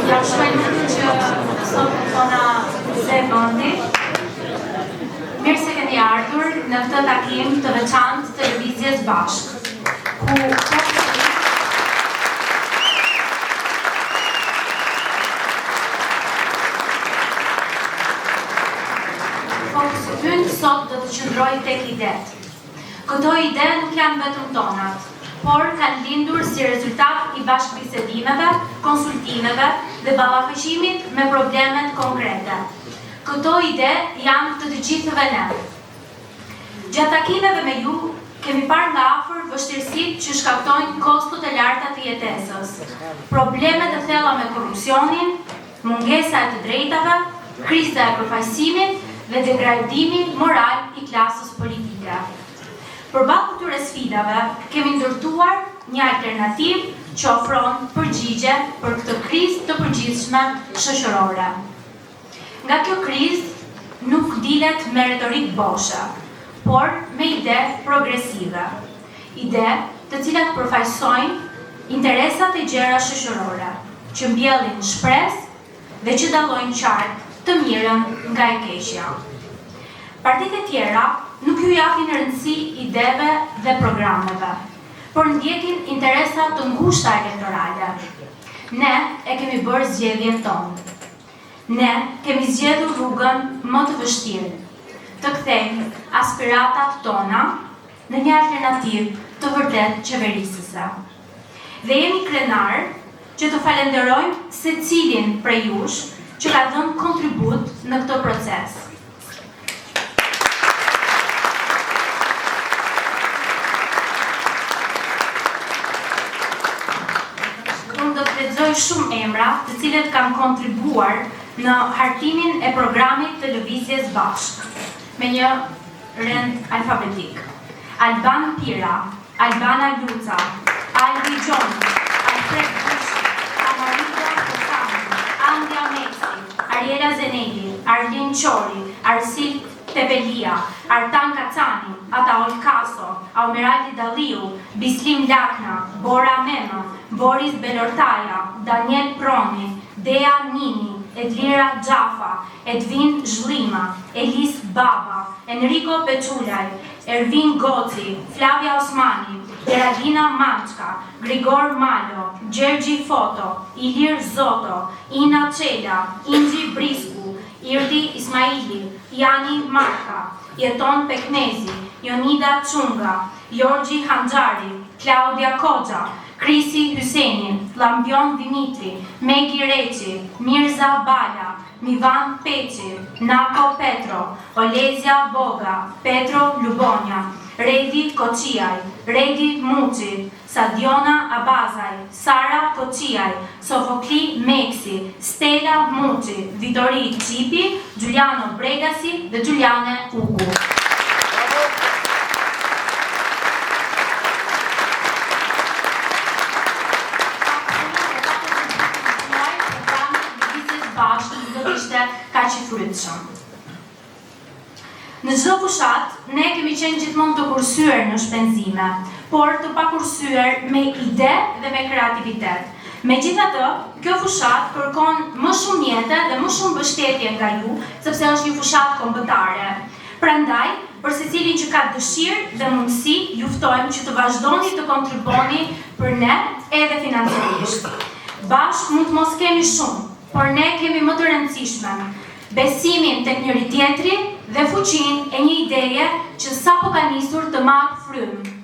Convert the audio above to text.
Jam shumë e lumtur që sot nuk po na zë vendi. Mirë se keni ardhur në këtë takim të veçantë të Lëvizjes Bashkë, ku fokusi ynë sot do të qëndrojë tek idetë. Këto ide nuk janë vetëm tonat, por kanë lindur si rezultat i bashkëbisedimeve, konsultimeve dhe ballafaqimit me problemet konkrete. Këto ide janë të të gjithëve ne. Gjatë takimeve me ju, kemi parë nga afër vështirësitë që shkaktojnë kostot e larta të jetesës, problemet e thella me korrupsionin, mungesa e të drejtave, kriza e përfaqësimit dhe degradimi moral i klasës politike. Përballë këtyre sfidave, kemi ndërtuar një alternativë që ofron përgjigje për këtë krizë të përgjithshme shoqërore. Nga kjo krizë nuk dilet me retorikë boshe, por me ide progresive. Ide të cilat përfaqësojnë interesat e gjera shoqërore, që mbjellin shpresë dhe që dallojnë qartë të mirën nga e keqja. Partitë e tjera nuk ju japin rëndësi ideve dhe programeve, por ndjekin interesa të ngushta elektorale. Ne e kemi bërë zgjedhjen tonë. Ne kemi zgjedhur rrugën më të vështirë, të kthejmë aspiratat tona në një alternativë të vërtetë qeverisëse. Dhe jemi krenarë që të falenderojmë secilin prej jush që ka dhënë kontribut në këtë proces. Unë do të lexoj shumë emra, të cilët kanë kontribuar në hartimin e programit të Lëvizjes Bashkë, me një rend alfabetik. Alban Pira, Albana Luca, Albi Gjoni, Alfred Bushi, Amarilda Kosani, Andia Meksi, Ariela Zeneli, Arlin Qori, Arsil Tepelia, Artan Kacani, Ataol Kaso, Aumeraldi Dalliu, Bislim Lakna, Bora Mema, Boris Belortaja, Daniel Proni, Dea Nini, Edlira Xhafa, Edvin Zhllima, Elis Baba, Enriko Peçulaj, Ervin Goci, Flavia Osmani, Geraldina Mançka, Grigor Malo, Gjergji Foto, Ilir Zoto, Ina Çela, Inxhi Brisku, Irdi Ismaili, Jani Marka, Jeton Pekmezi, Jonida Çunga, Jorgji Hanxhari, Klaudia Koxha, Krisi Hyseni, Llambion Dhimitri, Megi Reçi, Mirza Bala, Mivan Peçi, Nako Petro, Olezja Boga, Petro Lubonja, Redi Koçiaj, Redi Muçi, Sadiona Abazaj, Sara Koçiaj, Sofokli Meksi, Stela Muçi, Vitori Çipi, Xhuliano Bregasi dhe Xhuliane Uku. Bashkë nuk do të ishte kaq i frytshëm. Në çdo fushatë, ne kemi qenë gjithmonë të kursyer në shpenzime, por të pakursyer me ide dhe me kreativitet. Megjithatë, kjo fushatë kërkon më shumë mjete dhe më shumë mbështetje nga ju, sepse është një fushatë kombëtare. Prandaj, për secilin që ka dëshirë dhe mundësi, ju ftojmë që të vazhdoni të kontribuoni për ne edhe financiarisht. Bashkë mund të mos kemi shumë, por ne kemi më të rëndësishmen, besimin tek njëri-tjetri dhe fuqinë e një ideje që sapo ka nisur të marrë frymë.